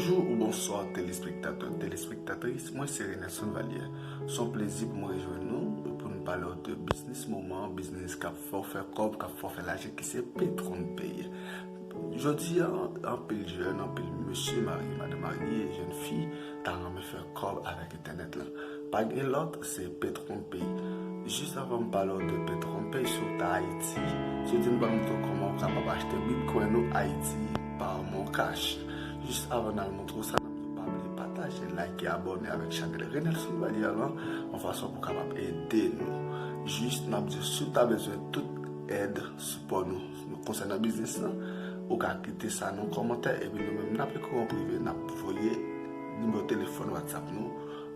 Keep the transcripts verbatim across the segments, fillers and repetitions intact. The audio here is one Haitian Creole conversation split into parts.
Bonjou ou bonswa, telespektatè, telespektatris, mwen se Renelson Valière. Se yon plezi pou mwen rejwenn nou pou n pale w de biznis moman, biznis k ap fè w fè kòb, k ap fè w fè lajan, ki se Petron Pay. Jodi a, anpil jèn, anpil mesye marye, madanm marye, jèn fi, ta renmen fè kòb avèk entènèt la. Pa gen lòt, se Petron Pay. Jis avan m pale w de Petron Pay, si w ta Ayiti, jodi m pral montre w kòman w kapab achte Bitcoin ou Ayiti pa MonCash. Jis avan n al montre w sa, n ap di w pa bliye pataje, like, abòne avèk chanèl Renelson Valière lan, yon fason pou w kapab ede nou. Jis n ap di w si w ta bezwen tout èd, sipò nou konsènan biznis lan, ou ka kite sa nan kòmantè, epi nou menm n ap ekri w an prive, n ap voye nimewo telefòn WhatsApp nou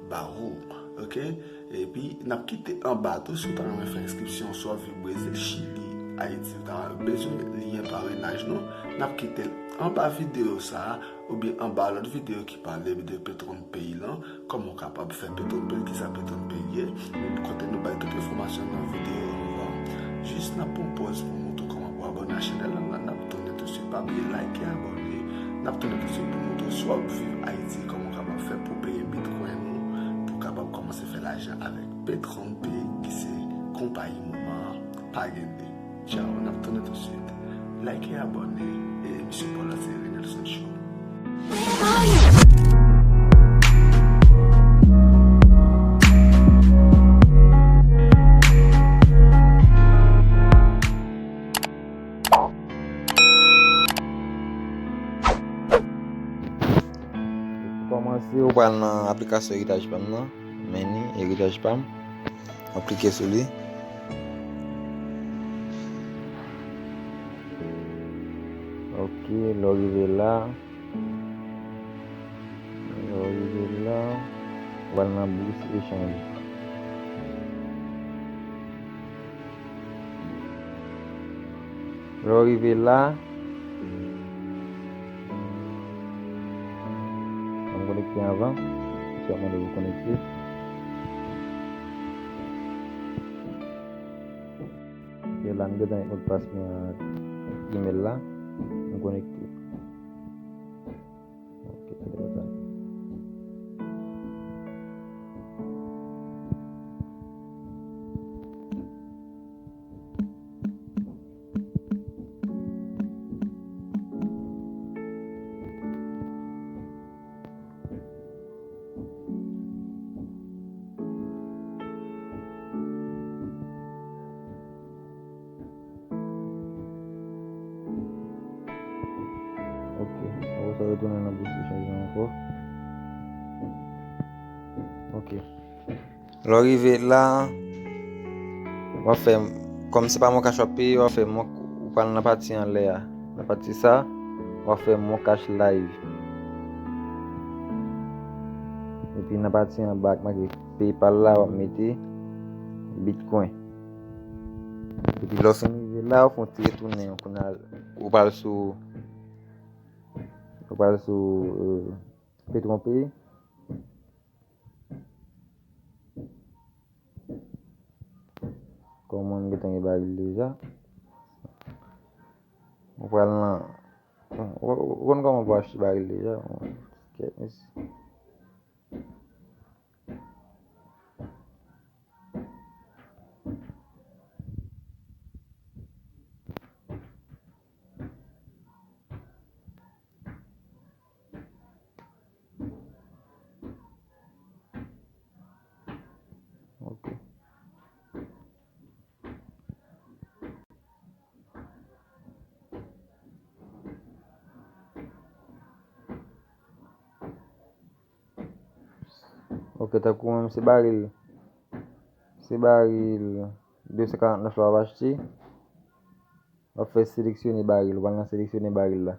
ba ou, oke? Epi n ap kite anba tou, si w ta renmen fè enskripsyon, swa w viv Brezil, Chili, Ayiti, ou ta bezwen lyen parenaj nou, n ap kite l anba videyo sa a, oubyen anba lòt videyo ki pale de Petron Pay lan, kòman w kapab fè Petron Pay, kisa Petron Pay ye, kote nou bay tout enfòmasyon nan videyo yo an. Jis n ap pran pòz pou montre w kòman pou abòne a chanèl la, n ap tounen tousuit, pa bliye like e abòne. N ap tounen tousuit pou montre w si w ap viv Ayiti, kòman w kapab fè pou peye Bitcoin ou, pou w kapab kòmanse fè lajan avèk Petron Pay, ki se konpayi moman an, pa gen de. Tchaw, n ap tounen tousuit. Like e abòne, e emisyon pa w la se Renelson Show. Pou kòmanse, ou pral nan aplikasyon Eritaj Pam nan, men ni Eritaj Pam. W ap klike sou li. Ok, lè w rive la, lè w rive la, w al nan bous echanj. Lè w rive la, ann konekte anvan. Misye ap mande pou konekte. Ok, la m gentan met modpas mwen ak email la. M konekte. Ok, tande konsa. Ok, apre sa retounen nan bous echanj lan ankò. Ok. Lè w rive la, w ap fè, kòm se pa MonCash w ap peye, w ap fè Mon, ou pral nan pati anlè a. Nan pati sa, w ap fè MonCash Live. Epi nan pati anba ak make PayPal la, w ap mete Bitcoin. Epi lè w fin rive la, ou fè yon ti retounen, kounye a, ou pral sou, ou pral sou, euh, Petron Pay. Kòm mwen, m gentan gen baril deja. Ou pral nan, ou, ou, ou konn kòman pou achte baril deja. Kèt, mesye. Ok. Ok, tankou mwen, se baril, se baril de san karant nèf la w ap achte. W ap fè seleksyone baril, ou pral nan seleksyone baril la.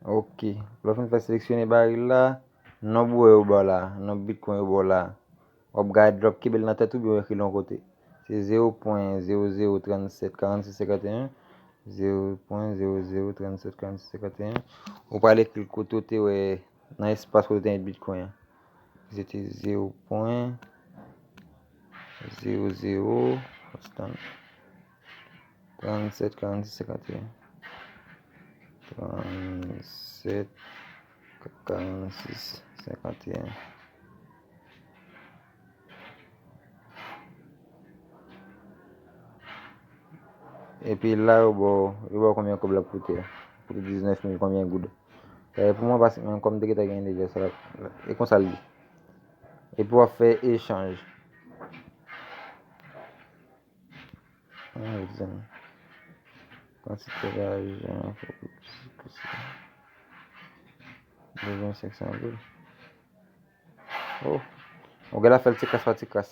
Ok. Lè w fin fè seleksyone baril la, nonb ou wè yo ba w la, nonb Bitcoin yo ba w la, w ap gade, w ap kenbe l nan tèt ou oubyen w ekri l yon kote. Se zewo pwen zewo zewo trannsèt karannsis senkanteyen, zewo pwen zewo zewo trannsèt karannsis senkanteyen. Ou pral ekri l kote w te wè nan espas kote w te met Bitcoin an. Se te zewo pwen Zewo zewo, tann. Trannsèt, karannsis, senkanteyen. Trannsèt, karannsis, senkanteyen. Epi la, yo ba w, yo ba w konbyen kòb l ap koute a. Koute diznèf mil konbyen goud. E pou mwen, paske mwen, kòm m te gentan gen deja sa, e konsa l ye. Epi w ap fè echanj. Ah, egzanp. Kantite lajan pou plis posib. Bezwen senk san goud. Oh. Ou gen la fè l ti kras pa ti kras.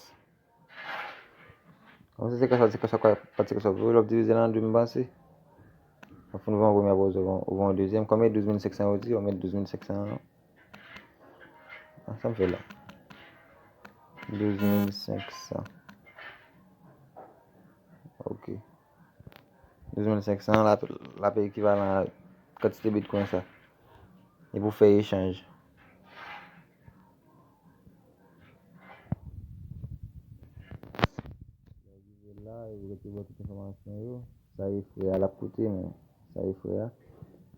Kòm se ti kras pa ti kras, pa ti kras, w ap divize l an de, m panse. W ap fin voye yon premye, apre w voye yon dezyèm. Kòm e douz mil senk san yo di, w ap met douz mil senk san an. Ah, sa m fè la. Douz mil senk san. Ok. Douz mil senk san, l ap, l ap ekivalan a kantite bitcoin sa. E pou fè echanj. Lè w rive la, yo rete ba w tout enfòmasyon yo. Sa e frè a l ap koute, men sa e frè a.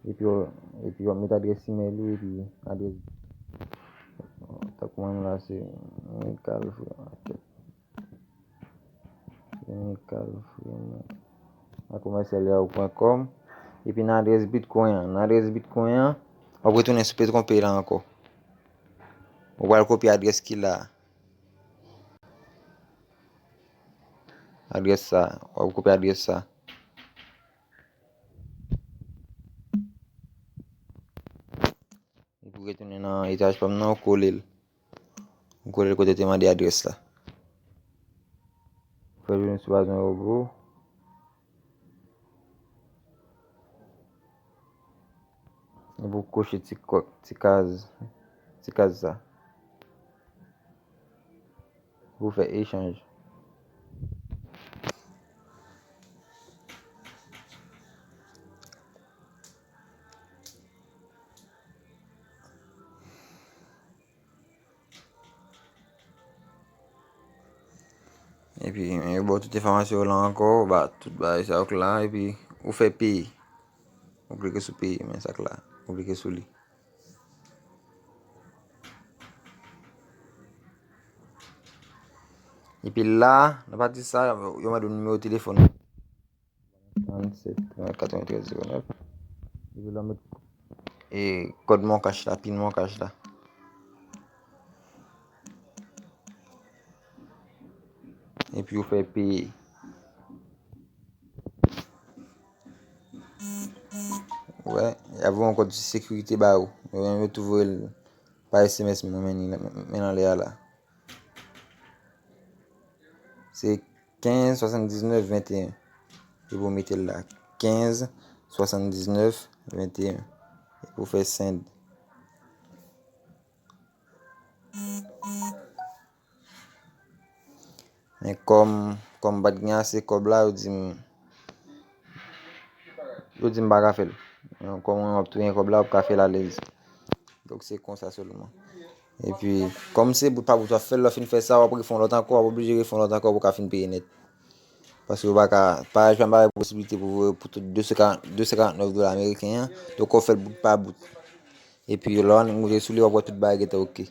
Epi w, epi w ap met adrès imèl ou, epi adrès. Tankou mwen la, se Michael Frère. Michael Frère a commercial yahoo point com. Epi nan adrès bitcoin an, nan adrès bitcoin an, w ap retounen sou Petron Pay la ankò. Ou pral kopye adrès ki la. Adrès sa, w ap kopye adrès sa. Epi w retounen nan etaj pa m nan, w kole l. W kole l kote w te mande adrès la. Fè l vin sou baz yon robo. Epi w koche ti kòk, ti kaz, ti kaz sa. Pou fè echanj. Epi, yo ba w tout enfòmasyon yo la ankò, ou ba tout bagay sa yo k la, epi ou fè peye. Ou klike sou peye, men sa k la. Ou klike sou li. Epi la, nan pati sa, yo mande w nimewo telefòn. Trannsèt, katreventrèz, zewo nèf. Epi la, w met, e, kòd Moncash la, pin Moncash la. Epi ou fè peye. Wè, y ap voye yon kòd sekirite ba ou. Yo menm yo tou voye l pa S M S, men mwen men li, men l anlè a la. Se kenz swasanndiznèf venteyen. Epi w mete l la. Kenz swasanndiznèf venteyen. Epi w fè send. Men kòm, kòm m pa t gen ase kòb la, yo di m, yo di m pa ka fè l. Men kòm w ap touye kòb la, w ap ka fè l alèz. Donk, se konsa sèlman. Epi, kòm se bout pa bout w ap fè l, lè w fin fè sa, w ap refè yon lòt ankò, w ap oblije refè yon lòt ankò pou w ka fin peye nèt. Paske yo pa ka, pa, pa bay posiblite pou, pou tout de san karant, de san karantnèf dola ameriken an. Donk, w fè l bout pa bout. Epi, lè w annik moute sou li, w ap wè tout bagay gentan oke.